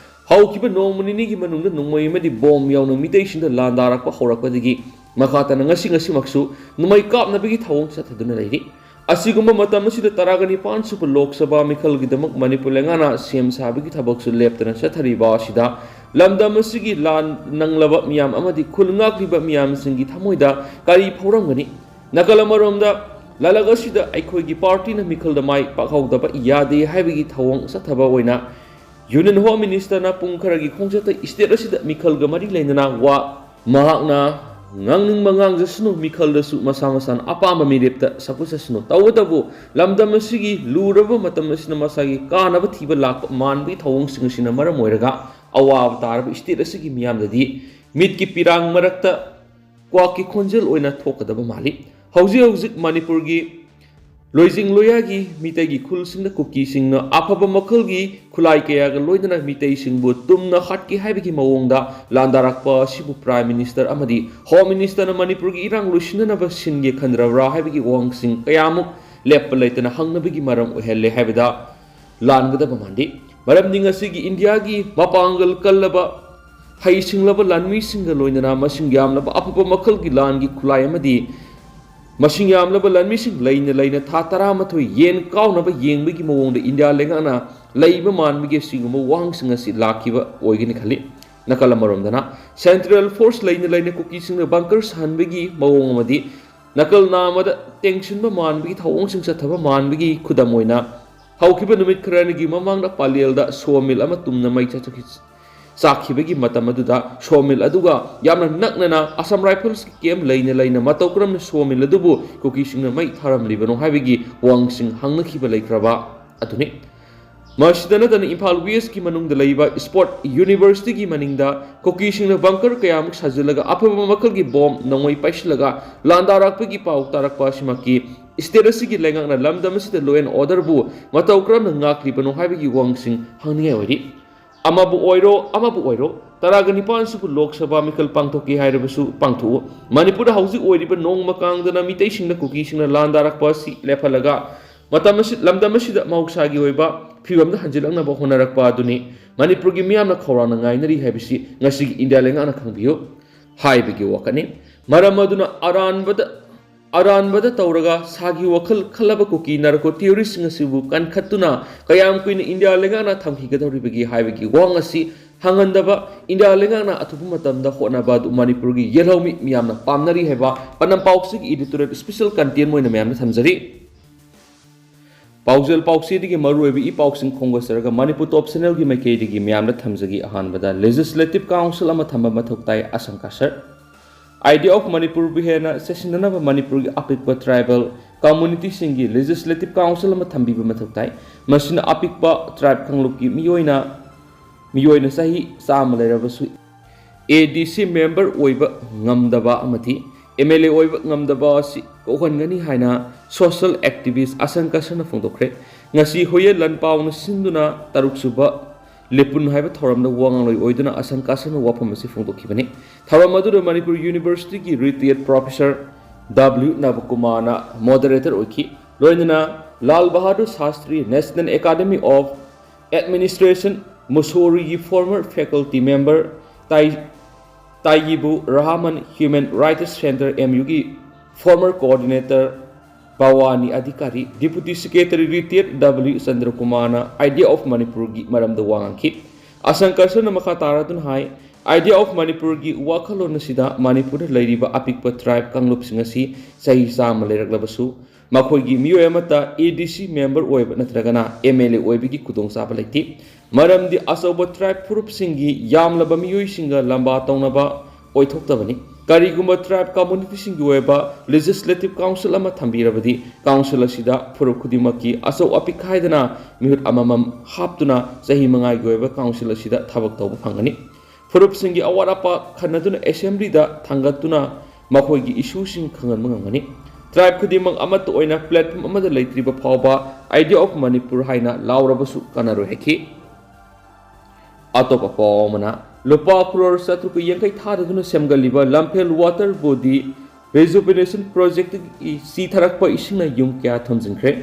ꯍꯧꯈꯤꯕ ꯅꯣꯡꯃ ꯅꯤꯅꯤꯒꯤ ꯃꯅꯨꯡꯗ ꯅꯣꯡꯃꯩ ꯑꯃꯗꯤ ꯕꯣꯝ ꯌꯥꯎꯅ ꯃꯤꯇꯩꯁꯤꯡꯗ ꯂꯥꯟꯗꯥꯔꯛꯄ ꯍꯧꯔꯛꯄꯗꯒꯤ ꯃꯈꯥ ꯇꯥꯅ ꯉꯁꯤ, ꯉꯁꯤꯃꯛꯁꯨ ꯅꯣꯡꯃꯩ ꯀꯥꯞꯅꯕꯒꯤ ꯊꯧꯑꯣꯡ ꯆꯠꯊꯗꯨꯅ ꯂꯩꯔꯤ꯫ ꯑꯁꯤꯒꯨꯝꯕ ꯃꯇꯝ ꯑꯁꯤꯗ ꯇꯔꯥꯒ ꯅꯤꯄꯥꯟ ꯁꯨꯕ ꯂꯣꯛ ꯁꯚꯥ ꯃꯤꯈꯜꯒꯤꯗꯃꯛ ꯃꯅꯤꯄꯨꯔ ꯂꯩꯉꯥꯛꯅ ꯁꯦꯝ ꯁꯥꯕꯒꯤ ꯊꯕꯛꯁꯨ ꯂꯦꯞꯇꯅ ꯆꯠꯊꯔꯤꯕ ꯑꯁꯤꯗ, ꯂꯝꯗꯝ ꯑꯁꯤꯒꯤ ꯂꯥꯟ ꯅꯪꯂꯕ ꯃꯤꯌꯥꯝ ꯑꯃꯗꯤ ꯈꯨꯜ ꯉꯥꯛꯂꯤꯕ ꯃꯤꯌꯥꯝꯁꯤꯡꯒꯤ ꯊꯃꯣꯏꯗ ꯀꯔꯤ ꯐꯥꯎꯔꯝꯒꯅꯤ? ꯅꯥꯀꯜ ꯑꯃꯔꯣꯝꯗ ꯂꯥꯂꯛ ꯑꯁꯤꯗ ꯑꯩꯈꯣꯏꯒꯤ ꯄꯥꯔꯇꯤꯅ ꯃꯤꯈꯜꯗ ꯃꯥꯏ ꯄꯥꯛꯍꯧꯗꯕ ꯌꯥꯗꯦ ꯍꯥꯏꯕꯒꯤ ꯊꯧꯑꯣꯡ ꯆꯠꯊꯕ ꯑꯣꯏꯅ Union Home Minister ꯅ ꯄꯨꯡ ꯈꯔꯒꯤ ꯈꯣꯡꯆꯠꯇ state ꯑꯁꯤꯗ ꯃꯤꯈꯜꯒ ꯃꯔꯤ ꯂꯩꯅꯅ ꯋꯥ ꯃꯍꯥꯛꯅ ꯉꯥꯡꯅꯤꯡꯕ ꯉꯥꯡꯖꯁꯅꯨ, ꯃꯤꯈꯜꯗꯁꯨ ꯃꯁꯥ ꯃꯁꯥꯅ ꯑꯄꯥꯝꯕ ꯃꯤꯔꯦꯞꯇ ꯁꯛꯄ ꯆꯠꯁꯅꯨ꯫ ꯇꯧꯕꯇꯕꯨ ꯂꯝꯗꯝ ꯑꯁꯤꯒꯤ ꯂꯨꯔꯕ ꯃꯇꯝ ꯑꯁꯤꯅ ꯃꯁꯥꯒꯤ ꯀꯥꯟꯅꯕ ꯊꯤꯕ ꯂꯥꯛꯄ ꯃꯥꯟꯕꯒꯤ ꯊꯧꯑꯣꯡꯁꯤꯡ ꯑꯁꯤꯅ ꯃꯔꯝ ꯑꯣꯏꯔꯒ ꯑꯋꯥꯕ ꯇꯥꯔꯕ state ꯑꯁꯤꯒꯤ ꯃꯤꯌꯥꯝꯗꯗꯤ ꯃꯤꯠꯀꯤ ꯄꯤꯔꯥꯡ ꯃꯔꯛꯇ ꯀ꯭ꯋꯥꯛꯀꯤ ꯈꯣꯟꯖꯦꯜ ꯑꯣꯏꯅ ꯊꯣꯛꯀꯗꯕ ꯃꯥꯜꯂꯤ꯫ ꯍꯧꯖꯤꯛ ꯍꯧꯖꯤꯛ ꯃꯅꯤꯄꯨꯔꯒꯤ ꯂꯣꯏꯖꯤꯡ ꯂꯣꯌꯥꯒꯤ ꯃꯤꯇꯩꯒꯤ ꯈꯨꯜꯁꯤꯡꯗ ꯀꯨꯀꯤꯁꯤꯡꯅ ꯑꯐꯕ ꯃꯈꯜꯒꯤ ꯈꯨꯠꯂꯥꯏ ꯀꯌꯥꯒ ꯂꯣꯏꯅꯅ ꯃꯤꯇꯩꯁꯤꯡꯕꯨ ꯇꯨꯝꯅ ꯍꯥꯠꯀꯦ ꯍꯥꯏꯕꯒꯤ ꯃꯑꯣꯡꯗ ꯂꯥꯟꯗꯥꯔꯛꯄ ꯑꯁꯤꯕꯨ Prime Minister ꯑꯃꯗꯤ Home Minister ꯅ ꯃꯅꯤꯄꯨꯔꯒꯤ ꯏꯔꯥꯡ ꯂꯣꯏꯁꯤꯟꯅꯅꯕ ꯁꯤꯟꯒꯦ ꯈꯟꯗ꯭ꯔꯕ꯭ꯔꯥ ꯍꯥꯏꯕꯒꯤ ꯋꯥꯍꯪꯁꯤꯡ ꯀꯌꯥꯃꯨꯛ ꯂꯦꯞꯄ ꯂꯩꯇꯅ ꯍꯪꯅꯕꯒꯤ ꯃꯔꯝ ꯑꯣꯏꯍꯜꯂꯦ ꯍꯥꯏꯕꯗ ꯂꯥꯟꯒꯗꯕ ꯃꯥꯟꯗꯦ꯫ ꯃꯔꯝꯗꯤ ꯉꯁꯤꯒꯤ ꯏꯟꯗꯤꯌꯥꯒꯤ ꯃꯄꯥꯡꯒꯜ ꯀꯜꯂꯕ, ꯍꯩꯁꯤꯡꯂꯕ ꯂꯥꯟꯃꯤꯁꯤꯡꯒ ꯂꯣꯏꯅꯅ ꯃꯁꯤꯡ ꯌꯥꯝꯂꯕ ꯑꯐꯕ ꯃꯈꯜꯒꯤ ꯂꯥꯟꯒꯤ ꯈꯨꯠꯂꯥꯏ ꯑꯃꯗꯤ ꯃꯁꯤꯡ ꯌꯥꯝꯂꯕ ꯂꯥꯟꯃꯤꯁꯤꯡ ꯂꯩꯅ ꯂꯩꯅ ꯊꯥ ꯇꯔꯥꯃꯥꯊꯣꯏ ꯌꯦꯟ ꯀꯥꯎꯅꯕ ꯌꯦꯡꯕꯒꯤ ꯃꯑꯣꯡꯗ ꯏꯟꯗꯤꯌꯥ ꯂꯩꯉꯥꯛꯅ ꯂꯩꯕ ꯃꯥꯟꯕꯒꯤ ꯑꯁꯤꯒꯨꯝꯕ ꯋꯥꯍꯪꯁꯤꯡ ꯑꯁꯤ ꯂꯥꯛꯈꯤꯕ ꯑꯣꯏꯒꯅꯤ ꯈꯜꯂꯤ꯫ ꯅꯥꯀꯜ ꯑꯃꯔꯣꯝꯗꯅ Central Force ꯂꯩꯅ ꯂꯩꯅ ꯀꯨꯀꯤꯁꯤꯡꯅ bunker ꯁꯥꯍꯟꯕꯒꯤ ꯃꯑꯣꯡ ꯑꯃꯗꯤ ꯅꯥꯀꯜ ꯅꯥꯝꯃꯗ ꯇꯦꯡꯁꯤꯟꯕ ꯃꯥꯟꯕꯒꯤ ꯊꯧꯑꯣꯡꯁꯤꯡ ꯆꯠꯊꯕ ꯃꯥꯟꯕꯒꯤ ꯈꯨꯗꯝ ꯑꯣꯏꯅ ꯍꯧꯈꯤꯕ ꯅꯨꯃꯤꯠ ꯈꯔꯅꯤꯒꯤ ꯃꯃꯥꯡꯗ ꯄꯂꯦꯜꯗ sawmill ꯑꯃ ꯇꯨꯝꯅ ꯃꯩ ꯆꯥꯛꯈꯤ-, ꯆꯥꯛꯈꯤꯕꯒꯤ ꯃꯇꯝ ꯑꯗꯨꯗ sawmill ꯑꯗꯨꯒ ꯌꯥꯝꯅ ꯅꯛꯅꯅ Assam Rifles ꯀꯤ camp ꯂꯩꯅ ꯂꯩꯅ ꯃꯇꯧ ꯀꯔꯝꯅ sawmill ꯑꯗꯨꯕꯨ ꯀꯨꯀꯤꯁꯤꯡꯅ ꯃꯩ ꯊꯥꯔꯝꯂꯤꯕꯅꯣ ꯍꯥꯏꯕꯒꯤ ꯋꯥꯍꯪꯁꯤꯡ ꯍꯪꯅꯈꯤꯕ ꯂꯩꯈ꯭ꯔꯕ ꯑꯗꯨꯅꯤ꯫ ꯃꯁꯤꯗ ꯅꯠꯇꯅ ꯏꯝꯐꯥꯜ West ꯀꯤ ꯃꯅꯨꯡꯗ ꯂꯩꯕ Sports University ꯒꯤ ꯃꯅꯤꯡꯗ ꯀꯨꯀꯤꯁꯤꯡꯅ bunker ꯀꯌꯥꯃꯨꯛ ꯁꯥꯖꯤꯜꯂꯒ ꯑꯐꯕ ꯃꯈꯜꯒꯤ bomb ꯅꯣꯡꯃꯩ ꯄꯥꯏꯁꯤꯜꯂꯒ ꯂꯥꯟꯗꯥꯔꯛꯄꯒꯤ ꯄꯥꯎ ꯇꯥꯔꯛꯄ ꯑꯁꯤꯃꯛꯀꯤ state ꯑꯁꯤꯒꯤ ꯂꯩꯉꯥꯛꯅ ꯂꯝꯗꯝ ꯑꯁꯤꯗ law and order ꯕꯨ ꯃꯇꯧ ꯀꯔꯝꯅ ꯉꯥꯛꯂꯤꯕꯅꯣ ꯍꯥꯏꯕꯒꯤ ꯋꯥꯍꯪꯁꯤꯡ ꯍꯪꯅꯤꯡꯉꯥꯏ ꯑꯣꯏꯔꯤ꯫ ꯑꯃꯕꯨ ꯑꯣꯏꯔꯣ, ꯑꯃꯕꯨ ꯑꯣꯏꯔꯣ, ꯇꯔꯥꯒ ꯅꯤꯄꯥꯟ ꯁꯨꯕ ꯂꯣꯛ ꯁꯚꯥ ꯃꯤꯈꯜ ꯄꯥꯡꯊꯣꯛꯀꯦ ꯍꯥꯏꯔꯕꯁꯨ ꯄꯥꯡꯊꯣꯛꯎ꯫ ꯃꯅꯤꯄꯨꯔꯗ ꯍꯧꯖꯤꯛ ꯑꯣꯏꯔꯤꯕ ꯅꯣꯡꯃ ꯀꯥꯡꯗꯅ ꯃꯤꯇꯩꯁꯤꯡꯅ ꯀꯨꯀꯤꯁꯤꯡꯅ ꯂꯥꯟꯗꯥꯔꯛꯄ ꯑꯁꯤ ꯂꯦꯞꯍꯜꯂꯒ ꯃꯇꯝ ꯑꯁꯤ, ꯂꯝꯗꯝ ꯑꯁꯤꯗ ꯃꯍꯧꯁꯥꯒꯤ ꯑꯣꯏꯕ ꯐꯤꯕꯝꯗ ꯍꯟꯖꯤꯜꯂꯛꯅꯕ ꯍꯣꯠꯅꯔꯛꯄ ꯑꯗꯨꯅꯤ ꯃꯅꯤꯄꯨꯔꯒꯤ ꯃꯤꯌꯥꯝꯅ ꯈꯧꯔꯥꯡꯅ ꯉꯥꯏꯅꯔꯤ ꯍꯥꯏꯕꯁꯤ ꯉꯁꯤꯒꯤ ꯏꯟꯗꯤꯌꯥ ꯂꯩꯉꯥꯛꯅ ꯈꯪꯕꯤꯌꯨ ꯍꯥꯏꯕꯒꯤ ꯋꯥꯈꯜꯅꯤ꯫ ꯃꯔꯝ ꯑꯗꯨꯅ ꯑꯔꯥꯟꯕꯗ, ꯑꯔꯥꯟꯕꯗ ꯇꯧꯔꯒ ꯁꯥꯒꯤ ꯋꯥꯈꯜ ꯈꯜꯂꯕ ꯀꯨꯀꯤ narco terrorist ꯁꯤꯡ ꯑꯁꯤꯕꯨ ꯀꯟꯈꯠꯇꯨꯅ ꯀꯌꯥꯝ ꯀꯨꯏꯅ ꯏꯟꯗꯤꯌꯥ ꯂꯩꯉꯥꯛꯅ ꯊꯝꯈꯤꯒꯗꯧꯔꯤꯕꯒꯦ ꯍꯥꯏꯕꯒꯤ ꯋꯥꯍꯪ ꯑꯁꯤ ꯊꯥꯡꯍꯟꯗꯕ, ꯏꯟꯗꯤꯌꯥ ꯂꯩꯉꯥꯛꯅ ꯑꯊꯨꯕ ꯃꯇꯝꯗ ꯍꯣꯠꯅꯕ ꯑꯗꯨ ꯃꯅꯤꯄꯨꯔꯒꯤ ꯌꯦꯜꯍꯧꯃꯤ ꯃꯤꯌꯥꯝꯅ ꯄꯥꯝꯅꯔꯤ ꯍꯥꯏꯕ ꯄꯅꯝ ꯄꯥꯎꯆꯦꯒꯤ editorial special content ꯑꯣꯏꯅ ꯃꯌꯥꯝꯗ ꯊꯝꯖꯔꯤ꯫ ꯄꯥꯎꯖꯦꯜ ꯄꯥꯎꯆꯦꯗꯒꯤ ꯃꯔꯨꯑꯣꯏꯕ ꯏ ꯄꯥꯎꯁꯤꯡ ꯈꯣꯝꯒꯠꯆꯔꯒ ꯃꯅꯤꯄꯨꯔ ꯇꯣꯞ ꯆꯦꯅꯦꯜꯒꯤ ꯃꯥꯏꯀꯩꯗꯒꯤ ꯃꯌꯥꯝꯗ ꯊꯝꯖꯒꯦ꯫ ꯑꯍꯥꯟꯕꯗ Legislative Council ꯑꯃ ꯊꯝꯕ ꯃꯊꯧ ꯇꯥꯏ, ꯑꯁꯪꯀ ꯁꯔ꯫ Idea of ꯃꯅꯤꯄꯨꯔꯕꯨ ꯍꯦꯟꯅ ꯆꯦꯠꯁꯤꯟꯅꯅꯕ ꯃꯅꯤꯄꯨꯔꯒꯤ ꯑꯄꯤꯛꯄ tribal communityꯁꯤꯡꯒꯤ Legislative Council ꯑꯃ ꯊꯝꯕꯤꯕ ꯃꯊꯧ ꯇꯥꯏ꯫ ꯃꯁꯤꯅ ꯑꯄꯤꯛꯄ tribe ꯀꯥꯡꯂꯨꯞꯀꯤ ꯃꯤꯑꯣꯏꯅ ꯃꯤꯑꯣꯏꯅ ꯆꯍꯤ ꯆꯥꯝꯃ ꯂꯩꯔꯕꯁꯨ ADC member ꯑꯣꯏꯕ ꯉꯝꯗꯕ ꯑꯃꯗꯤ MLA ꯑꯣꯏꯕ ꯉꯝꯗꯕ ꯑꯁꯤ ꯀꯣꯛꯍꯟꯒꯅꯤ ꯍꯥꯏꯅ social activist ꯑꯁꯪꯀ ꯁꯔꯅ ꯐꯣꯡꯗꯣꯛꯈ꯭ꯔꯦ꯫ ꯉꯁꯤ ꯍꯣꯌꯦꯜ ꯂꯥꯟꯄꯥꯎꯅ ꯁꯤꯟꯗꯨꯅ ꯇꯔꯨꯛ ꯁꯨꯕ ꯂꯦꯄꯨꯟ ꯍꯥꯏꯕ ꯊꯧꯔꯝꯗ ꯋꯥ ꯉꯥꯡꯂꯣꯏ ꯑꯣꯏꯗꯨꯅ ꯑꯁꯪꯀ ꯁꯔꯅ ꯋꯥꯐꯝ ꯑꯁꯤ ꯐꯣꯡꯗꯣꯛꯈꯤꯕꯅꯤ꯫ ꯊꯧꯔꯝ ꯑꯗꯨꯗ Manipur Universityꯒꯤ retired professor W ꯅꯕꯀꯨꯃꯥꯔꯅ moderator ꯑꯣꯏꯈꯤ꯫ ꯂꯣꯏꯅꯅ Lal Bahadur Shastri National Academy of Administration ꯃꯨꯁꯣꯔꯤꯒꯤ former faculty member ꯇꯥꯏ ꯇꯥꯏꯌꯤꯕꯨ Rahman, Human Rights Center MUꯒꯤ former coordinator ꯚꯋꯥꯅꯤ ꯑꯙꯤꯀꯥꯔꯤ, Deputy Secretary retired W ꯆꯟꯗ꯭ꯔꯀꯨꯃꯥꯔꯅ Idea of ꯃꯅꯤꯄꯨꯔꯒꯤ ꯃꯔꯝꯗ ꯋꯥ ꯉꯥꯡꯈꯤ꯫ ꯑꯁꯪꯀ ꯁꯔꯅ ꯃꯈꯥ ꯇꯥꯔꯗꯨꯅ ꯍꯥꯏ, Idea of ꯃꯅꯤꯄꯨꯔꯒꯤ ꯋꯥꯈꯜꯂꯣꯟ ꯑꯁꯤꯗ ꯃꯅꯤꯄꯨꯔꯗ ꯂꯩꯔꯤꯕ ꯑꯄꯤꯛꯄ tribe ꯀꯥꯡꯂꯨꯞꯁꯤꯡ ꯑꯁꯤ ꯆꯍꯤ ꯆꯥꯝꯃ ꯂꯩꯔꯛꯂꯕꯁꯨ ꯃꯈꯣꯏꯒꯤ ꯃꯤꯑꯣꯏ ꯑꯃꯠꯇ ADC member ꯑꯣꯏꯕ ꯅꯠꯇ꯭ꯔꯒꯅ MLA ꯑꯣꯏꯕꯒꯤ ꯈꯨꯗꯣꯡꯆꯥꯕ ꯂꯩꯇꯦ꯫ ꯃꯔꯝꯗꯤ ꯑꯆꯧꯕ tribe ꯐꯨꯔꯨꯞꯁꯤꯡꯒꯤ ꯌꯥꯝꯂꯕ ꯃꯤꯑꯣꯏꯁꯤꯡꯒ ꯂꯝꯕꯥ ꯇꯧꯅꯕ ꯑꯣꯏꯊꯣꯛꯇꯕꯅꯤ꯫ ꯀꯔꯤꯒꯨꯝꯕ tribe communityꯁꯤꯡꯒꯤ ꯑꯣꯏꯕ Legislative Council ꯑꯃ ꯊꯝꯕꯤꯔꯕꯗꯤ, council ꯑꯁꯤꯗ ꯐꯨꯔꯨꯞ ꯈꯨꯗꯤꯡꯃꯛꯀꯤ ꯑꯆꯧ ꯑꯄꯤꯛ ꯈꯥꯏꯗꯅ ꯃꯤꯍꯨꯠ ꯑꯃꯃꯝ ꯍꯥꯞꯇꯨꯅ ꯆꯍꯤ ꯃꯉꯥꯒꯤ ꯑꯣꯏꯕ council ꯑꯁꯤꯗ ꯊꯕꯛ ꯇꯧꯕ ꯐꯪꯒꯅꯤ꯫ ꯐꯨꯔꯨꯞꯁꯤꯡꯒꯤ ꯑꯋꯥꯠ ꯑꯄꯥ ꯈꯟꯅꯗꯨꯅ Assemblyꯗ ꯊꯥꯡꯒꯠꯇꯨꯅ ꯃꯈꯣꯏꯒꯤ issueꯁꯤꯡ ꯈꯪꯍꯟꯕ ꯉꯝꯒꯅꯤ꯫ Tribe ꯈꯨꯗꯤꯡꯃꯛ ꯑꯃꯠꯇ ꯑꯣꯏꯅ platform ꯑꯃꯗ ꯂꯩꯇ꯭ꯔꯤꯕ ꯐꯥꯎꯕ Idea of ꯃꯅꯤꯄꯨꯔ ꯍꯥꯏꯅ ꯂꯥꯎꯔꯕꯁꯨ ꯀꯥꯟꯅꯔꯣꯏ ꯍꯥꯏꯈꯤ꯫ ꯑꯇꯣꯞꯄ ꯄꯥꯎ ꯑꯃꯅ, ꯂꯨꯄꯥ ꯀ꯭ꯔꯣꯔ ꯆꯥꯇ꯭ꯔꯨꯛ ꯌꯥꯡꯈꯩ ꯊꯥꯗꯗꯨꯅ ꯁꯦꯝꯒꯠꯂꯤꯕ ꯂꯝꯐꯦꯜ water body rejuvenation projectꯀꯤ ꯆꯤꯊꯔꯛꯄ ꯏꯁꯤꯡꯅ ꯌꯨꯝ ꯀꯌꯥ ꯊꯨꯝꯖꯤꯟꯈ꯭ꯔꯦ꯫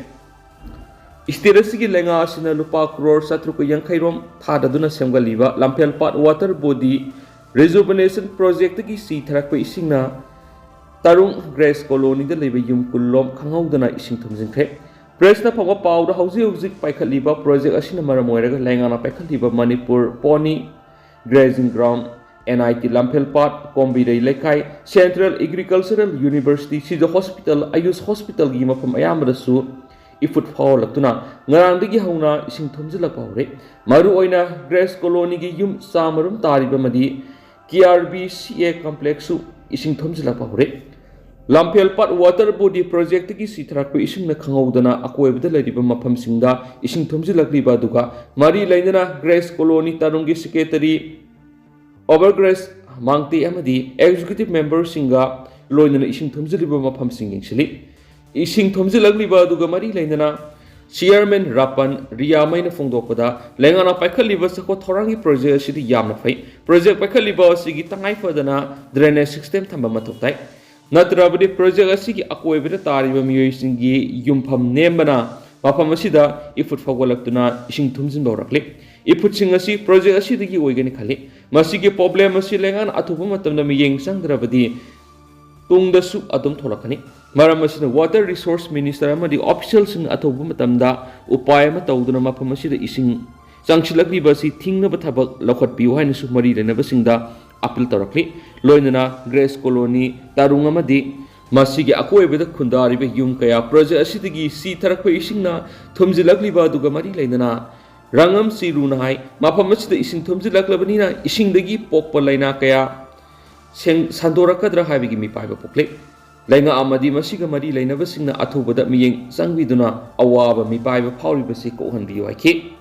State ꯑꯁꯤꯒꯤ ꯂꯩꯉꯥꯛ ꯑꯁꯤꯅ ꯂꯨꯄꯥ ꯀ꯭ꯔꯣꯔ ꯆꯥꯇ꯭ꯔꯨꯛ ꯌꯥꯡꯈꯩ ꯔꯣꯝ ꯊꯥꯗꯗꯨꯅ ꯁꯦꯝꯒꯠꯂꯤꯕ ꯂꯝꯐꯦꯜ ꯄꯥꯠ water body rejuvenation projectꯀꯤ ꯆꯤꯊꯔꯛꯄ ꯏꯁꯤꯡꯅ ꯇꯔꯨꯡ Grace Colonyꯗ ꯂꯩꯕ ꯌꯨꯝ ꯀꯨꯟ ꯂꯣꯝ ꯈꯪꯍꯧꯗꯅ ꯏꯁꯤꯡ ꯊꯨꯝꯖꯤꯟꯈ꯭ꯔꯦ꯫ Pressꯅ ꯐꯪꯕ ꯄꯥꯎꯗ ꯍꯧꯖꯤꯛ ꯍꯧꯖꯤꯛ ꯄꯥꯏꯈꯠꯂꯤꯕ project ꯑꯁꯤꯅ ꯃꯔꯝ ꯑꯣꯏꯔꯒ ꯂꯩꯉꯥꯛꯅ ꯄꯥꯏꯈꯠꯂꯤꯕ Manipur pony Grazing Ground, N I T Lamphelpat, Kombirei Leikai, Central Agricultural University, Shija hospital, Ayush ꯍꯣꯁꯄꯤꯇꯥꯜꯒꯤ ꯃꯐꯝ ꯑꯌꯥꯝꯕꯗꯁꯨ ꯏꯐꯨꯠ ꯐꯥꯎꯍꯜꯂꯛꯇꯨꯅ ꯉꯔꯥꯡꯗꯒꯤ ꯍꯧꯅ ꯏꯁꯤꯡ ꯊꯨꯝꯖꯤꯜꯂꯛꯄ ꯍꯧꯔꯦ꯫ ꯃꯔꯨꯑꯣꯏꯅ ꯒ꯭ꯔꯦꯁ ꯀꯣꯂꯣꯅꯤꯒꯤ ꯌꯨꯝ ꯆꯥꯝꯃ ꯔꯣꯝ ꯇꯥꯔꯤꯕ ꯑꯃꯗꯤ K R B C A complexꯁꯨ ꯏꯁꯤꯡ ꯊꯨꯝꯖꯤꯜꯂꯛꯄ ꯍꯧꯔꯦ꯫ ꯂꯝꯐꯦꯜꯄꯥꯠ water body projectꯇꯒꯤ ꯆꯤꯊꯔꯛꯄ ꯏꯁꯤꯡꯅ ꯈꯪꯍꯧꯗꯅ ꯑꯀꯣꯏꯕꯗ ꯂꯩꯔꯤꯕ ꯃꯐꯝꯁꯤꯡꯗ ꯏꯁꯤꯡ ꯊꯨꯝꯖꯤꯜꯂꯛꯂꯤꯕ ꯑꯗꯨꯒ ꯃꯔꯤ ꯂꯩꯅꯅ Grace colony ꯇꯔꯨꯡꯒꯤ secretary, Overgrace Mangte ꯑꯃꯗꯤ executive memberꯁꯤꯡꯒ ꯂꯣꯏꯅꯅ ꯏꯁꯤꯡ ꯊꯨꯝꯖꯤꯜꯂꯤꯕ ꯃꯐꯝꯁꯤꯡ ꯌꯦꯡꯁꯤꯜꯂꯤ꯫ ꯏꯁꯤꯡ ꯊꯨꯝꯖꯤꯜꯂꯛꯂꯤꯕ ꯑꯗꯨꯒ ꯃꯔꯤ ꯂꯩꯅꯅ Chairman ꯔꯥꯄꯟ ꯔꯤꯌꯥꯃꯩꯅ ꯐꯣꯡꯗꯣꯛꯄꯗ, ꯂꯩꯉꯥꯛꯅ ꯄꯥꯏꯈꯠꯂꯤꯕ ꯆꯥꯎꯈꯠ ꯊꯧꯔꯥꯡꯒꯤ project ꯑꯁꯤꯗꯤ ꯌꯥꯝꯅ ꯐꯩ꯫ Project ꯄꯥꯏꯈꯠꯂꯤꯕ ꯑꯁꯤꯒꯤ ꯇꯉꯥꯏ ꯐꯗꯅ drainage system ꯊꯝꯕ ꯃꯊꯧ ꯇꯥꯏ꯫ ꯅꯠꯇ꯭ꯔꯕꯗꯤ project ꯑꯁꯤꯒꯤ ꯑꯀꯣꯏꯕꯗ ꯇꯥꯔꯤꯕ ꯃꯤꯑꯣꯏꯁꯤꯡꯒꯤ ꯌꯨꯝꯐꯝ ꯅꯦꯝꯕꯅ ꯃꯐꯝ ꯑꯁꯤꯗ ꯏꯐꯨꯠ ꯐꯥꯎꯒꯠꯂꯛꯇꯨꯅ ꯏꯁꯤꯡ ꯊꯨꯝꯖꯤꯟꯕ ꯍꯧꯔꯛꯂꯤ꯫ ꯏꯐꯨꯠꯁꯤꯡ ꯑꯁꯤ project ꯑꯁꯤꯗꯒꯤ ꯑꯣꯏꯒꯅꯤ ꯈꯜꯂꯤ꯫ ꯃꯁꯤꯒꯤ problem ꯑꯁꯤ ꯂꯩꯉꯥꯛꯅ ꯑꯊꯨꯕ ꯃꯇꯝꯗ ꯃꯤꯠꯌꯦꯡ ꯆꯪꯗ꯭ꯔꯕꯗꯤ ꯇꯨꯡꯗꯁꯨ ꯑꯗꯨꯝ ꯊꯣꯛꯂꯛꯀꯅꯤ꯫ ꯃꯔꯝ ꯑꯁꯤꯅ water resource minister ꯑꯃꯗꯤ officialꯁꯤꯡꯅ ꯑꯊꯨꯕ ꯃꯇꯝꯗ ꯎꯄꯥꯏ ꯑꯃ ꯇꯧꯗꯨꯅ ꯃꯐꯝ ꯑꯁꯤꯗ ꯏꯁꯤꯡ ꯆꯪꯁꯤꯜꯂꯛꯂꯤꯕ ꯑꯁꯤ ꯊꯤꯡꯅꯕ ꯊꯕꯛ ꯂꯧꯈꯠꯄꯤꯌꯨ ꯍꯥꯏꯅꯁꯨ ꯃꯔꯤ ꯂꯩꯅꯕꯁꯤꯡꯗ appeal ꯇꯧꯔꯛꯂꯤ꯫ ꯂꯣꯏꯅꯅ ꯒ꯭ꯔꯦꯁ ꯀꯣꯂꯣꯅꯤ ꯇꯔꯨꯡ ꯑꯃꯗꯤ ꯃꯁꯤꯒꯤ ꯑꯀꯣꯏꯕꯗ ꯈꯨꯟꯗꯥꯔꯤꯕ ꯌꯨꯝ ꯀꯌꯥ project ꯑꯁꯤꯗꯒꯤ ꯆꯤꯊꯔꯛꯄ ꯏꯁꯤꯡꯅ ꯊꯨꯝꯖꯤꯜꯂꯛꯂꯤꯕ ꯑꯗꯨꯒ ꯃꯔꯤ ꯂꯩꯅꯅ ꯔꯪꯉꯝ ꯆꯤꯔꯨꯅ ꯍꯥꯏ, ꯃꯐꯝ ꯑꯁꯤꯗ ꯏꯁꯤꯡ ꯊꯨꯝꯖꯤꯜꯂꯛꯂꯕꯅꯤꯅ ꯏꯁꯤꯡꯗꯒꯤ ꯄꯣꯛꯄ ꯂꯥꯏꯅꯥ ꯀꯌꯥ ꯁꯦꯡ-, ꯁꯟꯗꯣꯔꯛꯀꯗ꯭ꯔꯥ ꯍꯥꯏꯕꯒꯤ ꯃꯤꯄꯥꯏꯕ ꯄꯣꯛꯂꯦ꯫ ꯂꯩꯉꯥꯛ ꯑꯃꯗꯤ ꯃꯁꯤꯒ ꯃꯔꯤ ꯂꯩꯅꯕꯁꯤꯡꯅ ꯑꯊꯨꯕꯗ ꯃꯤꯠꯌꯦꯡ ꯆꯪꯕꯤꯗꯨꯅ ꯑꯋꯥꯕ ꯃꯤꯄꯥꯏꯕ ꯐꯥꯎꯔꯤꯕꯁꯤ ꯀꯣꯛꯍꯟꯕꯤꯌꯨ ꯍꯥꯏꯈꯤ꯫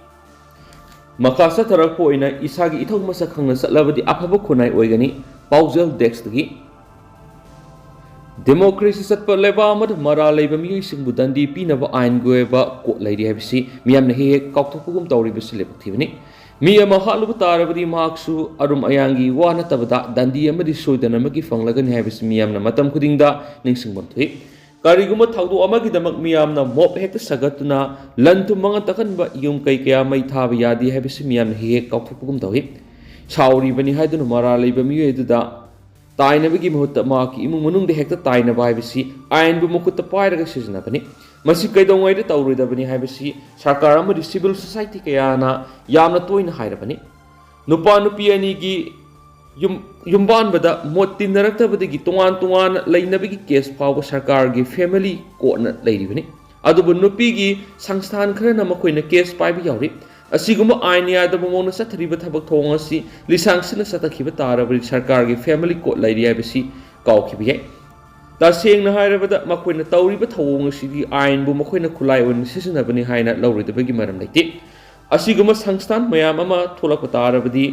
ꯃꯈꯥ ꯆꯠꯊꯔꯛꯄ ꯑꯣꯏꯅ ꯏꯁꯥꯒꯤ ꯏꯊꯧ ꯃꯁꯛ ꯈꯪꯅ ꯆꯠꯂꯕꯗꯤ ꯑꯐꯕ ꯈꯨꯟꯅꯥꯏ ꯑꯣꯏꯒꯅꯤ꯫ ꯄꯥꯎꯖꯦꯜ ꯗꯦꯁ꯭ꯛꯇꯒꯤ꯫ ꯗꯦꯃꯣꯀ꯭ꯔꯦꯁꯤ ꯆꯠꯄ ꯂꯩꯕꯥꯛ ꯑꯃꯗ ꯃꯔꯥꯜ ꯂꯩꯕ ꯃꯤꯑꯣꯏꯁꯤꯡꯕꯨ ꯗꯟꯗꯤ ꯄꯤꯅꯕ ꯑꯥꯏꯟꯒꯤ ꯑꯣꯏꯕ ꯀꯣꯗ ꯂꯩꯔꯤ ꯍꯥꯏꯕꯁꯤ ꯃꯤꯌꯥꯝꯅ ꯍꯦꯛ ꯍꯦꯛ ꯀꯥꯎꯊꯣꯛꯄꯒꯨꯝ ꯇꯧꯔꯤꯕꯁꯤ ꯂꯥꯏꯕꯛ ꯊꯤꯕꯅꯤ꯫ ꯃꯤ ꯑꯃ ꯍꯥꯠꯂꯨꯕ ꯇꯥꯔꯕꯗꯤ ꯃꯍꯥꯛꯁꯨ ꯑꯔꯨꯝ ꯑꯌꯥꯡꯒꯤ ꯋꯥ ꯅꯠꯇꯕꯗ ꯗꯟꯗꯤ ꯑꯃꯗꯤ ꯁꯣꯏꯗꯅꯃꯛꯀꯤ ꯐꯪꯂꯒꯅꯤ ꯍꯥꯏꯕꯁꯤ ꯃꯤꯌꯥꯝꯅ ꯃꯇꯝ ꯈꯨꯗꯤꯡꯗ ꯅꯤꯡꯁꯤꯡꯐꯝ ꯊꯣꯛꯏ꯫ ꯀꯔꯤꯒꯨꯝꯕ ꯊꯧꯗꯣꯛ ꯑꯃꯒꯤꯗꯃꯛ ꯃꯤꯌꯥꯝꯅ mob ꯍꯦꯛꯇ ꯁꯥꯒꯠꯇꯨꯅ ꯂꯟ ꯊꯨꯝ ꯃꯥꯡꯍꯟ ꯇꯥꯛꯍꯟꯕ, ꯌꯨꯝ ꯀꯩ ꯀꯌꯥ ꯃꯩ ꯊꯥꯕ ꯌꯥꯗꯦ ꯍꯥꯏꯕꯁꯤ ꯃꯤꯌꯥꯝꯅ ꯍꯦꯛ ꯍꯦꯛ ꯀꯥꯎꯊꯣꯛꯄꯒꯨꯝ ꯇꯧꯏ꯫ ꯁꯥꯎꯔꯤꯕꯅꯤ ꯍꯥꯏꯗꯨꯅ ꯃꯔꯥꯜ ꯂꯩꯕ ꯃꯤꯑꯣꯏ ꯑꯗꯨꯗ ꯇꯥꯏꯅꯕꯒꯤ ꯃꯍꯨꯠꯇ ꯃꯍꯥꯛꯀꯤ ꯏꯃꯨꯡ ꯃꯅꯨꯡꯗ ꯍꯦꯛꯇ ꯇꯥꯏꯅꯕ ꯍꯥꯏꯕꯁꯤ ꯑꯥꯏꯟꯕꯨ ꯃꯈꯨꯠꯇ ꯄꯥꯏꯔꯒ ꯁꯤꯖꯤꯟꯅꯕꯅꯤ꯫ ꯃꯁꯤ ꯀꯩꯗꯧꯉꯩꯗ ꯇꯧꯔꯣꯏꯗꯕꯅꯤ ꯍꯥꯏꯕꯁꯤ ꯁꯔꯀꯥꯔ ꯑꯃꯗꯤ civil society ꯀꯌꯥꯅ ꯌꯥꯝꯅ ꯇꯣꯏꯅ ꯍꯥꯏꯔꯕꯅꯤ꯫ ꯅꯨꯄꯥ ꯅꯨꯄꯤ ꯑꯅꯤꯒꯤ ꯌꯨꯝ ꯌꯨꯝꯕꯥꯟꯕꯗ ꯃꯣꯠ ꯇꯤꯟꯅꯔꯛꯇꯕꯗꯒꯤ ꯇꯣꯉꯥꯟ ꯇꯣꯉꯥꯟꯅ ꯂꯩꯅꯕꯒꯤ ꯀꯦꯁ ꯐꯥꯎꯕ ꯁꯔꯀꯥꯔꯒꯤ ꯐꯦꯃꯤꯂꯤ ꯀꯣꯔꯠꯅ ꯂꯩꯔꯤꯕꯅꯤ꯫ ꯑꯗꯨꯕꯨ ꯅꯨꯄꯤꯒꯤ ꯁꯪꯁꯊꯥꯟ ꯈꯔꯅ ꯃꯈꯣꯏꯅ ꯀꯦꯁ ꯄꯥꯏꯕ ꯌꯥꯎꯔꯤ꯫ ꯑꯁꯤꯒꯨꯝꯕ ꯑꯥꯏꯟ ꯌꯥꯗꯕ ꯃꯑꯣꯡꯗ ꯆꯠꯊꯔꯤꯕ ꯊꯕꯛ ꯊꯧꯑꯣꯡ ꯑꯁꯤ ꯂꯤꯁꯥꯡꯁꯤꯟꯅ ꯆꯠꯊꯈꯤꯕ ꯇꯥꯔꯕꯗꯤ ꯁꯔꯀꯥꯔꯒꯤ ꯐꯦꯃꯤꯂꯤ ꯀꯣꯔꯠ ꯂꯩꯔꯤ ꯍꯥꯏꯕꯁꯤ ꯀꯥꯎꯈꯤꯕ ꯌꯥꯏ꯫ ꯇꯁꯦꯡꯅ ꯍꯥꯏꯔꯕꯗ ꯃꯈꯣꯏꯅ ꯇꯧꯔꯤꯕ ꯊꯧꯑꯣꯡ ꯑꯁꯤꯗꯤ ꯑꯥꯏꯟꯕꯨ ꯃꯈꯣꯏꯅ ꯈꯨꯠꯂꯥꯏ ꯑꯣꯏꯅ ꯁꯤꯖꯤꯟꯅꯕꯅꯤ ꯍꯥꯏꯅ ꯂꯧꯔꯣꯏꯗꯕꯒꯤ ꯃꯔꯝ ꯂꯩꯇꯦ꯫ ꯑꯁꯤꯒꯨꯝꯕ ꯁꯪꯁꯊꯥꯟ ꯃꯌꯥꯝ ꯑꯃ ꯊꯣꯛꯂꯛꯄ ꯇꯥꯔꯕꯗꯤ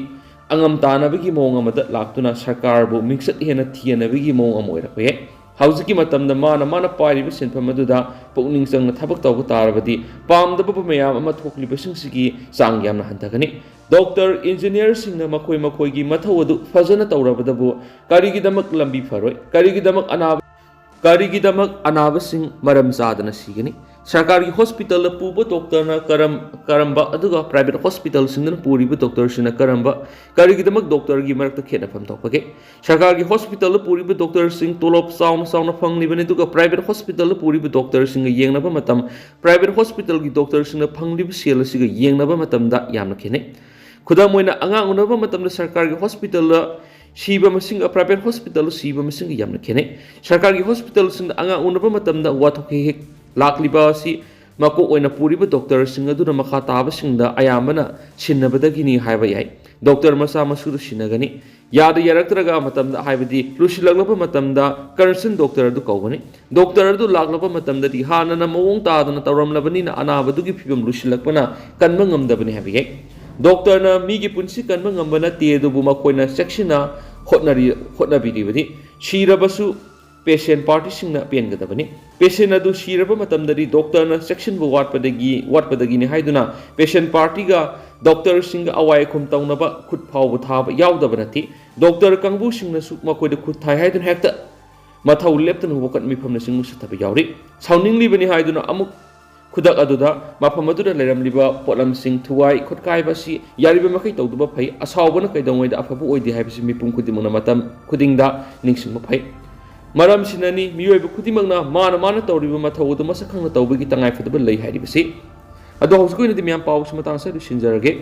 ꯑꯉꯝ ꯇꯥꯅꯕꯒꯤ ꯃꯑꯣꯡ ꯑꯃꯗ ꯂꯥꯛꯇꯨꯅ ꯁꯔꯀꯥꯔꯕꯨ ꯃꯤꯡꯆꯠ ꯍꯦꯟꯅ ꯊꯤꯍꯟꯅꯕꯒꯤ ꯃꯑꯣꯡ ꯑꯃ ꯑꯣꯏꯔꯛꯄ ꯌꯥꯏ꯫ ꯍꯧꯖꯤꯛꯀꯤ ꯃꯇꯝꯗ ꯃꯥꯅ ꯃꯥꯅ ꯄꯥꯏꯔꯤꯕ ꯁꯤꯟꯐꯝ ꯑꯗꯨꯗ ꯄꯨꯛꯅꯤꯡ ꯆꯪꯅ ꯊꯕꯛ ꯇꯧꯕ ꯇꯥꯔꯕꯗꯤ ꯄꯥꯝꯗꯕ ꯃꯌꯥꯝ ꯑꯃ ꯊꯣꯛꯂꯤꯕꯁꯤꯡꯁꯤꯒꯤ ꯆꯥꯡ ꯌꯥꯝꯅ ꯍꯟꯊꯒꯅꯤ꯫ ꯗꯣꯛꯇꯔ, ꯏꯟꯖꯤꯅꯤꯌꯔꯁꯤꯡꯅ ꯃꯈꯣꯏ ꯃꯈꯣꯏꯒꯤ ꯃꯊꯧ ꯑꯗꯨ ꯐꯖꯅ ꯇꯧꯔꯕꯗꯕꯨ ꯀꯔꯤꯒꯤꯗꯃꯛ ꯂꯝꯕꯤ ꯐꯔꯣꯏ? ꯀꯔꯤꯒꯤꯗꯃꯛ ꯑꯅꯥꯕ ꯀꯔꯤꯒꯤꯗꯃꯛ ꯑꯅꯥꯕꯁꯤꯡ ꯃꯔꯝ ꯆꯥꯗꯅ ꯁꯤꯒꯅꯤ? ꯁꯔꯀꯥꯔꯒꯤ ꯍꯣꯁꯄꯤꯇꯥꯜꯗ ꯄꯨꯕ ꯗꯣꯛꯇꯔꯅ ꯀꯔꯝ ꯀꯔꯝꯕ ꯑꯗꯨꯒ ꯄ꯭ꯔꯥꯏꯚꯦꯠ ꯍꯣꯁꯄꯤꯇꯥꯜꯁꯤꯡꯗꯅ ꯄꯨꯔꯤꯕ ꯗꯣꯛꯇꯔꯁꯤꯡꯅ ꯀꯔꯝꯕ? ꯀꯔꯤꯒꯤꯗꯃꯛ ꯗꯣꯛꯇꯔꯒꯤ ꯃꯔꯛꯇ ꯈꯦꯠꯅꯐꯝ ꯊꯣꯛꯄꯒꯦ? ꯁꯔꯀꯥꯔꯒꯤ ꯍꯣꯁꯄꯤꯇꯥꯜꯗ ꯄꯨꯔꯤꯕ ꯗꯣꯛꯇꯔꯁꯤꯡ ꯇꯣꯂꯣꯞ ꯆꯥꯎꯅ ꯆꯥꯎꯅ ꯐꯪꯂꯤꯕꯅꯤ, ꯑꯗꯨꯒ ꯄ꯭ꯔꯥꯏꯚꯦꯠ ꯍꯣꯁꯄꯤꯇꯥꯜꯗ ꯄꯨꯔꯤꯕ ꯗꯣꯛꯇꯔꯁꯤꯡꯒ ꯌꯦꯡꯅꯕ ꯃꯇꯝ ꯄ꯭ꯔꯥꯏꯚꯦꯠ ꯍꯣꯁꯄꯤꯇꯥꯜꯒꯤ ꯗꯣꯛꯇꯔꯁꯤꯡꯅ ꯐꯪꯂꯤꯕ ꯁꯦꯜ ꯑꯁꯤꯒ ꯌꯦꯡꯅꯕ ꯃꯇꯝꯗ ꯌꯥꯝꯅ ꯈꯦꯠꯅꯩ꯫ ꯈꯨꯗꯝ ꯑꯣꯏꯅ, ꯑꯉꯥꯡ ꯎꯅꯕ ꯃꯇꯝꯗ ꯁꯔꯀꯥꯔꯒꯤ ꯍꯣꯁꯄꯤꯇꯥꯜꯗ ꯁꯤꯕ ꯃꯁꯤꯡꯒ ꯄ꯭ꯔꯥꯏꯚꯦꯠ ꯍꯣꯁꯄꯤꯇꯥꯜꯗ ꯁꯤꯕ ꯃꯁꯤꯡꯒ ꯌꯥꯝꯅ ꯈꯦꯠꯅꯩ꯫ ꯁꯔꯀꯥꯔꯒꯤ ꯍꯣꯁꯄꯤꯇꯥꯜꯁꯤꯡꯗ ꯑꯉꯥꯡ ꯎꯅꯕ ꯃꯇꯝꯗ ꯋꯥꯊꯣꯛ ꯍꯦꯛ ꯍꯦꯛ ꯂꯥꯛꯂꯤꯕ ꯑꯁꯤ ꯃꯀꯣꯛ ꯑꯣꯏꯅ ꯄꯨꯔꯤꯕ ꯗꯣꯛꯇꯔꯁꯤꯡ ꯑꯗꯨꯅ ꯃꯈꯥ ꯇꯥꯕꯁꯤꯡꯗ ꯑꯌꯥꯝꯕꯅ ꯁꯤꯟꯅꯕꯗꯒꯤꯅꯤ ꯍꯥꯏꯕ ꯌꯥꯏ꯫ ꯗꯣꯛꯇꯔ ꯃꯆꯥ ꯃꯁꯨꯗꯨ ꯁꯤꯟꯅꯒꯅꯤ꯫ ꯌꯥꯗ ꯌꯥꯔꯛꯇ꯭ꯔꯒ ꯃꯇꯝꯗ, ꯍꯥꯏꯕꯗꯤ ꯂꯨꯁꯤꯜꯂꯛꯂꯕ ꯃꯇꯝꯗ, ꯀꯟꯁꯔꯟ ꯗꯣꯛꯇꯔ ꯑꯗꯨ ꯀꯧꯒꯅꯤ꯫ ꯗꯣꯛꯇꯔ ꯑꯗꯨ ꯂꯥꯛꯂꯕ ꯃꯇꯝꯗꯗꯤ ꯍꯥꯟꯅꯅ ꯃꯑꯣꯡ ꯇꯥꯗꯅ ꯇꯧꯔꯝꯂꯕꯅꯤꯅ ꯑꯅꯥꯕꯗꯨꯒꯤ ꯐꯤꯕꯝ ꯂꯨꯁꯤꯜꯂꯛꯄꯅ ꯀꯟꯕ ꯉꯝꯗꯕꯅꯤ ꯍꯥꯏꯕ ꯌꯥꯏ꯫ ꯗꯣꯛꯇꯔꯅ ꯃꯤꯒꯤ ꯄꯨꯟꯁꯤ ꯀꯟꯕ ꯉꯝꯕ ꯅꯠꯇꯦ, ꯑꯗꯨꯕꯨ ꯃꯈꯣꯏꯅ ꯆꯦꯛꯁꯤꯟꯅ ꯍꯣꯠꯅꯔꯤ ꯍꯣꯠꯅꯕꯤꯔꯤꯕꯗꯤ ꯁꯤꯔꯕꯁꯨ ꯄꯦꯁꯦꯟ ꯄꯥꯔꯇꯤꯁꯤꯡꯅ ꯄꯦꯟꯒꯗꯕꯅꯤ꯫ ꯄꯦꯁꯦꯟ ꯑꯗꯨ ꯁꯤꯔꯕ ꯃꯇꯝꯗꯗꯤ ꯗꯣꯛꯇꯔꯅ ꯆꯦꯛꯁꯤꯟꯕ ꯋꯥꯠꯄꯗꯒꯤ ꯋꯥꯠꯄꯗꯒꯤꯅꯤ ꯍꯥꯏꯗꯨꯅ ꯄꯦꯁꯦꯟ ꯄꯥꯔꯇꯤꯒ ꯗꯣꯛꯇꯔꯁꯤꯡꯒ ꯑꯋꯥꯏ ꯑꯈꯨꯝ ꯇꯧꯅꯕ ꯈꯨꯠ ꯐꯥꯎꯕ ꯊꯥꯕ ꯌꯥꯎꯗꯕ ꯅꯠꯇꯦ꯫ ꯗꯣꯛꯇꯔ ꯀꯥꯡꯕꯨꯁꯤꯡꯅꯁꯨ ꯃꯈꯣꯏꯗ ꯈꯨꯠ ꯊꯥꯏ ꯍꯥꯏꯗꯨꯅ ꯍꯦꯛꯇ ꯃꯊꯧ ꯂꯦꯞꯇꯅ ꯋꯥꯀꯠ ꯃꯤꯐꯝꯅꯆꯤꯡꯕ ꯆꯠꯊꯕ ꯌꯥꯎꯔꯤ꯫ ꯁꯥꯎꯅꯤꯡꯂꯤꯕꯅꯤ ꯍꯥꯏꯗꯨꯅ ꯑꯃꯨꯛ ꯈꯨꯗꯛ ꯑꯗꯨꯗ ꯃꯐꯝ ꯑꯗꯨꯗ ꯂꯩꯔꯝꯂꯤꯕ ꯄꯣꯠꯂꯝꯁꯤꯡ ꯊꯨꯒꯥꯏ ꯈꯣꯠꯀꯥꯏꯕ ꯑꯁꯤ ꯌꯥꯔꯤꯕ ꯃꯈꯩ ꯇꯧꯗꯕ ꯐꯩ꯫ ꯑꯁꯥꯎꯕꯅ ꯀꯩꯗꯧꯉꯩꯗ ꯑꯐꯕ ꯑꯣꯏꯗꯦ ꯍꯥꯏꯕꯁꯤ ꯃꯤꯄꯨꯝ ꯈꯨꯗꯤꯡꯃꯛꯅ ꯃꯇꯝ ꯈꯨꯗꯤꯡꯗ ꯅꯤꯡꯁꯤꯡꯕ ꯐꯩ꯫ ꯃꯔꯝꯁꯤꯅꯅꯤ ꯃꯤꯑꯣꯏꯕ ꯈꯨꯗꯤꯡꯃꯛꯅ ꯃꯥꯅ ꯃꯥꯅ ꯇꯧꯔꯤꯕ ꯃꯊꯧ ꯑꯗꯨ ꯃꯁꯛ ꯈꯪꯅ ꯇꯧꯕꯒꯤ ꯇꯉꯥꯏꯐꯗꯕ ꯂꯩ ꯍꯥꯏꯔꯤꯕꯁꯤ꯫ ꯑꯗꯣ ꯍꯧꯖꯤꯛꯀꯤ ꯑꯣꯏꯅꯗꯤ ꯃꯌꯥꯝ ꯄꯥꯎꯁꯤ ꯃꯇꯥꯡ ꯑꯁꯤꯗ ꯂꯣꯏꯁꯤꯟꯖꯔꯒꯦ꯫